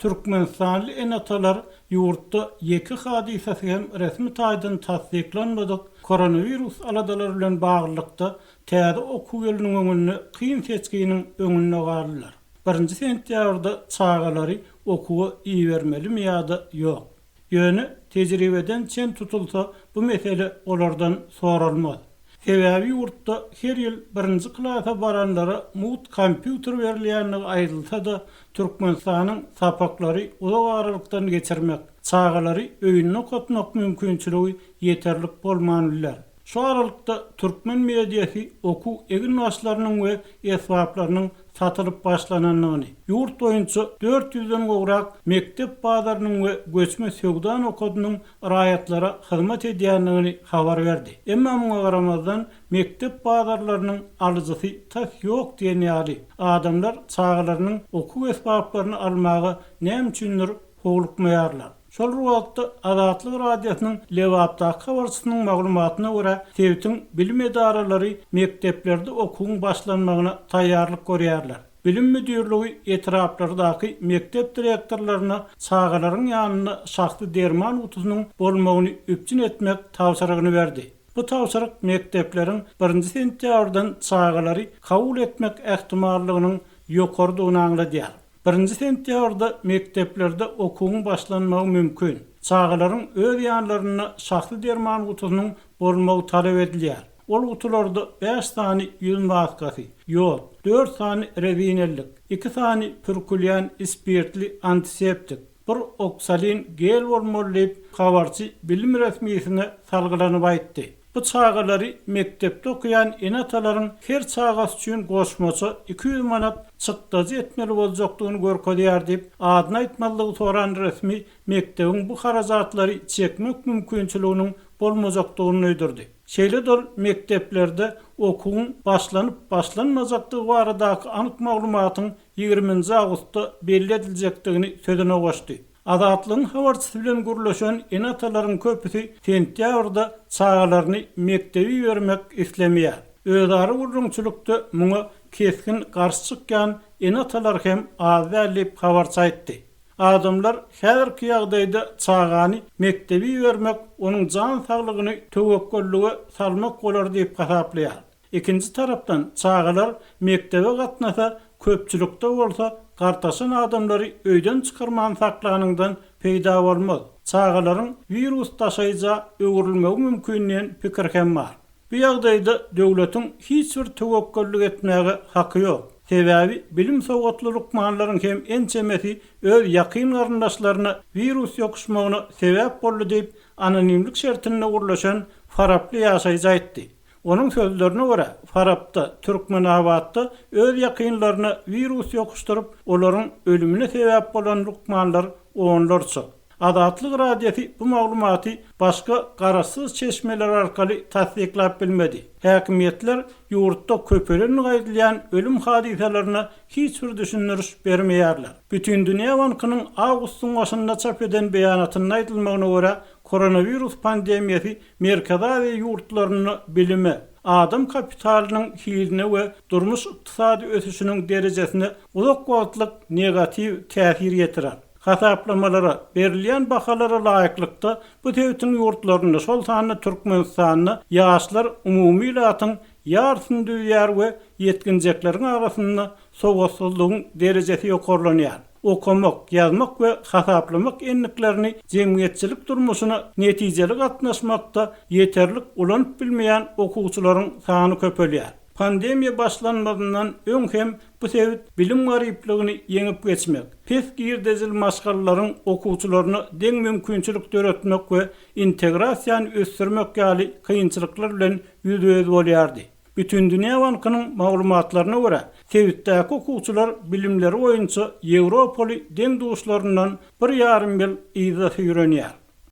Türkmenistanly ene-atalar ýurtda ýeke hadysasy hem resmi taýdan tassyklanmadyk koronawirus aladalary bilen baglylykda täze okuw ýylynyň öňünde kyn seçginiň öňünde galdylar. Birinji sentýabrda çagalary okuwa ibermelimi ýa-da ýok? Ýöne tejribeden çen tutulsa, bu mesele olardan soralmaz. Sebäbi ýurtda her ýyl birinji klasa baranlara mugt kompýuter berilýändigi aýdylsa-da, Türkmenistanyň sapaklary uzak aralykdan geçirmek, çagalary öýünde okatmak mümkinçiligi ýeterlik bolman biler. Şu aralykda türkmen mediasy okuw eginbaşlarynyň we esbaplarynyň satylyp başlanandygyny, ýurt boýunça dört ýüzden gowrak mekdep bazarynyň we göçme söwda nokadynyň raýatlara hyzmat edýändigini habar berdi. Emma muňa garamazdan, mekdep bazarlarynyň alyjysy tas ýok diýen ýaly. Adamlar çagalarynyň okuw esbaplaryny almaga näme üçindir howlukmaýarlar. Şol bir wagtda, Azatlyk Radiosynyň Lebapdaky habarçysynyň maglumatyna görä, sebitiň bilim edaralary mekdeplerde okuwyň başlanmagyna taýýarlyk görýärler. Bilim müdirligi etraplardaky mekdep direktorlaryna çagalaryň ýanynda şahsy derman gutusynyň bolmagyny üpjün etmek tabşyrygyny berdi. Bu tabşyryk mekdepleriň birinji sentýabrdan çagalary kabul etmek ähtimallygynyň ýokarydygyny aňladýar. Birinji sentýabrda mekdeplerde okuwyň başlanmagy mümkin. Çagalaryň öz ýanlarynda şahsy derman gutusynyň bolmagy talap edilýär. Ol gutularda bäş sany ýüz maskasy, ýod, dört sany rezin ellik, iki sany pürkülýän spirtli antiseptik, bir oksalin gel bolmaly diýip, habarçy bilim resmisine salgylanyp aýtdy. Bu çagalary mekdepde okaýan ene-atalaryň her çagasy üçin goşmaça 200 manat çykdajy etmeli boljakdygyny görkezýär diýip, adyny aýtmazlygy soran resmi mekdebiň bu harajatlary çekmek mümkinçiliginiň bolmajakdygyny duýdurdy. Şeýle-de ol mekdeplerde okuwyň başlanyp-başlanmajakdygy baradaky anyk maglumatyň ýigriminji awgustda belli ediljekdigini sözüne goşdy. Azatlygyň habarçysy bilen gürleşen ene-atalaryň köpüsi sentýabrda çagalaryny mekdebe ibermek islemeýär. Özara gürrüňçilikde muňa kesgin garşy çykýan ene-atalar hem az däl diýip, habarçy aýtdy. Adamlar häzirki ýagdaýda çagany mekdebe ibermek onuň jan saglygyny töwekgellige salmak bolar diýip hasaplaýar. Ikinji tarapdan, çagalar mekdebe gatnasa, köpçülikde bolsa, gartaşan adamlary öýden çykarman saklanyňdan peýda bolmaz. Çagalaryň wirus daşaýja öwrülmegi mümkin diýen pikir hem bar. Bu ýagdaýda döwletiň hiç bir töwekgellik etmäge haky ýok. Sebäbi bilim-sowatly lukmanlaryň hem ençemesi öz ýakyn garyndaşlaryna wirus ýokuşmagyna sebäp boldy diýip, anonimlik şertinde gürleşen faraply ýaşaýjy aýtdy. Onuň sözlerine görä, Farapda, Türkmenabatda öz ýakynlaryna wirus ýokuşdyryp, olaryň ölümine sebäp bolan lukmanlar onlarça. Azatlyk Radiosy bu maglumaty başga garaşsyz çeşmeler arkaly tassyklap bilmedi. Häkimiýetler ýurtda köpelendigi aýdylýan ölüm hadysalaryna hiç bir düşündiriş bermeýärler. Bütindünýä bankynyň awgustyň başynda çap eden beýanatynda aýdylmagyna görä, koronawirus pandemiýasy Merkezi Aziýa ýurtlarynda bilime, adam kapitalynyň hiline we durmuş-ykdysady ösüşiniň derejesine uzak wagtlyk negatiw täsir ýetirer. Hasaplamalara, berilýän bahalara laýyklykda, bu sebitiň ýurtlarynda, şol sanda Türkmenistanda ýaşlar umumy ilatyň ýarysyny düzýär we ýetginjekleriň arasynda sowatsyzlygyň derejesi ýokarlanýar. Okamak, ýazmak we hasaplamak endiklerini jemgyýetçilik durmuşyna netijeli gatnaşmakda ýeterlik ulanyp bilmeýän okuwçylaryň sany köpelýär. Pandemiýa başlanmazyndan öň hem bu sebit bilim garyplygyny ýeňip geçmek, pes girdejili maşgalalaryň okuwçylaryna deň mümkinçilik döretmek we integrasiýany ösdürmek ýaly kynçylyklar bilen ýüzbe-ýüz bolýardy. Bütindünýä bankynyň maglumatlaryna görä, sebitdäki okuwçylar bilimleri boýunça ýewropaly deň-duşlaryndan bir ýarym ýyl yzda süýrenýär.